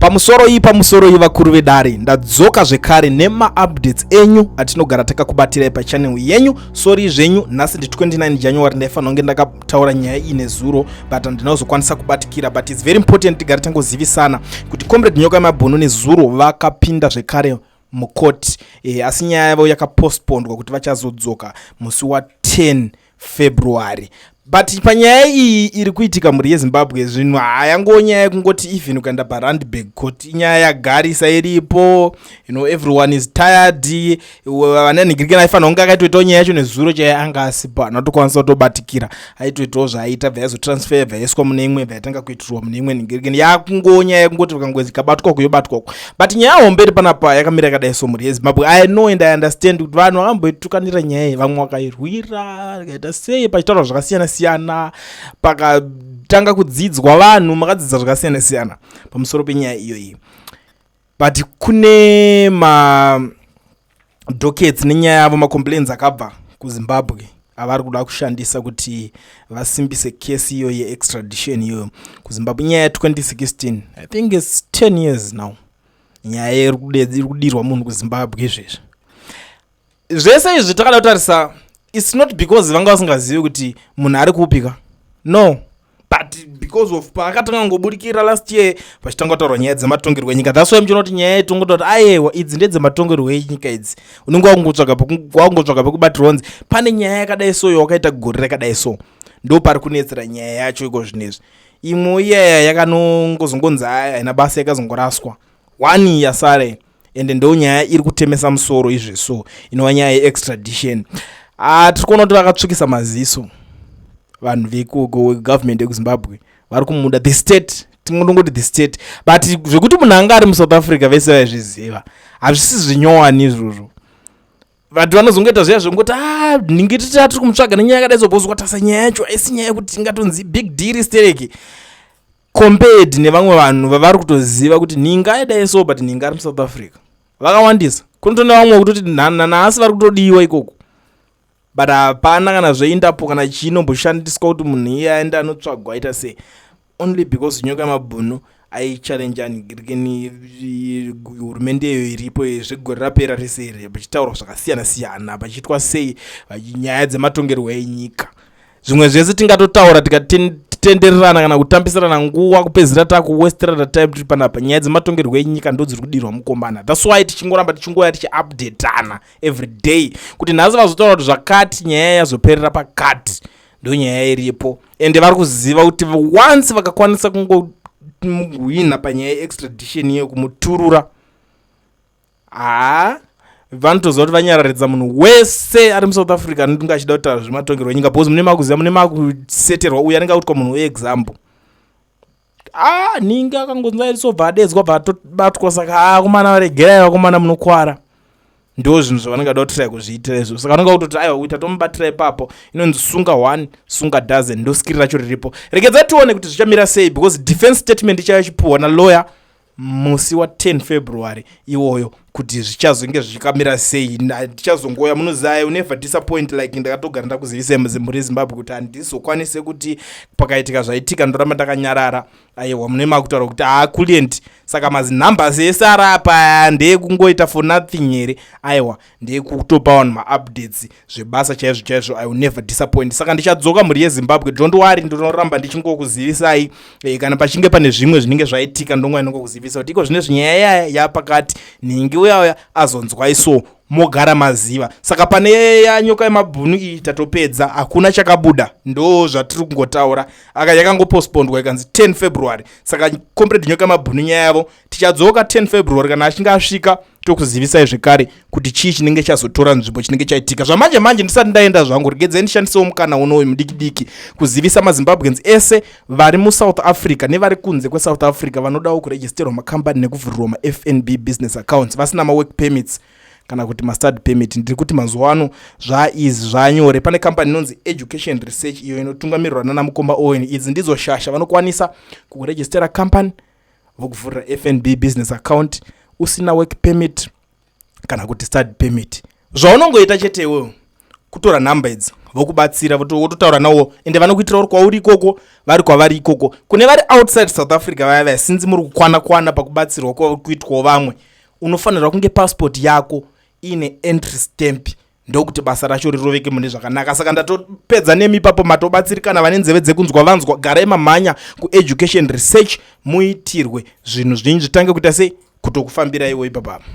Pamusoroi, pamusoroi, vakuru vedare. Ndadzoka zvekare nemaupdates enyu atinogara takakubatirai pachannel yenyu. Sorry zvenyu, nhasi ndi 29 January. Ndaifanira kunge ndakataura nyaya iyi nezuro, but handina kuzokwanisa kubatikira. But it's very important tigare tangozivisana kuti Comrade Nyoka Yemabhunu nezuro vakapinda zvekare mukoti, asi nyaya yavo yakapostpondwa kuti vachazodzoka musi wa10 February. But panyaya iyi iri kuitika, mhuri yeZimbabwe, zvinhu hayango nyaya yekungoti even ukaenda paRandburg Court, inyaya yagarisa iripo. Everyone is tired. Vananhingirikeni aifanira kunge akaitoitawo nyaya yacho nezuro chaiye, anga asipo, anatokwanisa kutobatikira, aitoitawo zvaaita, bva yazotransfer, bva yaiswa mune imwe, bva yatanga kuitirwa mune imwe nhingirikeni. Yakungowo nyaya yekungoti vakangozi ikabatwa kuyobatwa uko. But nyaya hombe iri panapa yakamira yakadai. So mhuri yeZimbabwe, I know and I understand kuti vanhu vakamboitukanira nyaya iyi, vamwe vakairwira, ikaita sei, pachitaurwa zvakasiyana siyana, pakatanga kudzidzwa, vanhu makadzidza zvakasiyana siyana pamusoro penyaya iyoyi. But kune madockets nenyaya yavo, macomplaints akabva kuZimbabwe avari kuda kushandisa kuti vasimbise kesi iyo yeextradition iyoyo kuZimbabwe. Nyaya ya2016, I think it's 10 years now, nyaya iri kudirwa munhu kuZimbabwe. Izvezvi zvese izvi takada kutarisa, it's not because vanga vasingazivi kuti munhu ari kupika, no, but because of paakatanga ngobudikira last year, pachitanga kutaurwa nyaya dzematongerwo enyika. That's why muchiona kuti nyaya yetongoita kuti ayewa, idzi ndedzematongerwo enyika idzi. Unenge wakungotsvaga pekubatirwa, kunzi pane nyaya yakadai so yawakaita gore rakadai. So ndo pari kunetsera nyaya yacho iko zvinezvi. Imwe iyaya yakanongozongonzi aya haina basa, yakazongoraswa. One yasara, ende ndo nyaya iri kutemesa musoro izveso, inova nyaya yeextradition. Ah, tiri kuona kuti vakatsvukisa maziso vanhu vegovernment yekuZimbabwe, vari kumuda, the state, tingondongoti the state. But zvekuti munhu anga ari muSouth Africa, vese vaizviziva, hazvisi zvinyowani izvozvo. Vanhu vanozongoita zviya zvongoti a ah, ningiti tiri kumutsvaga nenyaya yakadai. So because nyaya yacho haisi nyaya yekuti ingatonzi big deal stereki compared nevamwe vanhu vavari kutoziva kuti ninga aidai so, but ninga ari muSouth Africa vakawandisa. Kunotona vamwe kutoti nanhasi vari kutodiwa ikoko, but hapana kana zveInterpol kana chinomboshandiswa kuti munhu iye aende anotsvagwa aita sei, only because Nyoka Yemabhunu aichallenge nigirikeni hurumende iyo iripo zvegore rapera rese iri, pachitaurwa zvakasiyana siyana, pachiitwa sei nyaya dzematongerwo enyika. Zvimwe zvese tingatotaura tikatendererana kana kutambisirana nguva, kupedzisira takuwesterana time tiri panapa. Nyaya dzematongerwo enyika ndo dziri kudirwa mukombana. That's why tichingoramba tichingoya tichiupdatana every day kuti nhasi vazotaura kuti zvakati, nyaya yazoperera pakati. Ndo nyaya iripo, ende vari kuziva kuti once vakakwanisa kungohwina panyaya yeextradition iyo, kumuturura, haa, vanotoziva kuti vanyararidza munhu wese ari muSouth Africa anonge achida kutaura zvematongerwo enyika, because mune makuziva, mune makuseterwa uyu anenge akuitwa munhu weexample. A ninge akangonzi aisobva adedzwa, bva atobatwa. Saka akomana, varegerai, vakomana, munokwara. Ndo zvinhu zvavanenge vada kutirai kuzviitira izvo. Saka vanonga kutoti aiwa, kuita tomubatira ipapo, inonzi sunga one sunga dozen. Ndo skiri racho riripo. Regedza tione kuti zvichamira sei, because defense statement ichava ichipuhwa nalawyer musi wa10 February iwoyo, kuti zvichazonge zvichikamira sei. Tichazongoya, munoziva, I never disappoint. Like ndakatogara ndakuzivisai mhuri yeZimbabwe kuti handizokwanise kuti pakaitika zvaitika ndoramba ndakanyarara. Aiwa, mune makutaura kuti haakulient, saka mazinumbers ese ari apa ndeekungoita for nothing here? Aiwa, ndeyekutopa vanhu maupdates zvebasa chaizvo chaizvo. I will never disappoint. Saka ndichadzoka, mhuri yeZimbabwe, don't worry. Ndinoramba ndichingokuzivisai kana pachinge pane zvimwe zvinenge zvaitika, ndonga ndingokuzivisa kuti iko zvine zvinyaya yaya yapakati, nhingi uyauya azonzwai, so mogara maziva. Saka pane yaNyoka Yemabhunu iyi tatopedza, hakuna chakabuda, ndo zvatiri kungotaura. Aka yakangopostpondwa ikanzi 10 February. Saka Comrade Nyoka Yemabhunu, nyaya yavo tichadzoka 10 February. Kana achinge asvika, tokuzivisai zvekare kuti chii chinenge chazotora nzvimbo, chinenge chaitika zvamanje manje. Ndisati ndaenda zvangu, regedzai ndishandisewo mukana unoyu mudiki diki kuzivisa maZimbabweans ese vari muSouth Africa nevari kunze kweSouth Africa vanodawo kuregisterwa makambani nekuvhurirwa maFNB business accounts vasina mawork permits kana kuti mastudy permit. Ndiri kuti mazuva ano zvaizi zvanyore. Pane kambani inonzi Education Research, iyo inotungamirirwa nana mukoma Owen. Idzi ndidzo shasha, vanokwanisa kukurejistera company, vokuvhurira FNB business account usina work permit kana kuti study permit. Zvaunongoita chete iwewo, Kutora nhamba idzi, vokubatsira, wototaura nawo, ende vanokuitira uri kwauri ikoko, vari kwavari ikoko. Kune vari outside South Africa vaya vaya, sinzi muri kukwana kwana pakubatsirwa kuitwawo vamwe, unofanirwa kunge passport yako ine entry stamp, ndokuti basa racho riroveke mune zvakanaka. Saka ndatopedza nemi ipapo, matobatsirikana. Vane nzeve dzekunzwa vanzwa. Garai mamhanya kuEducation Research, muitirwe zvinhu zvinyu zvitange kuita sei, kutokufambiraiwo ipapapa.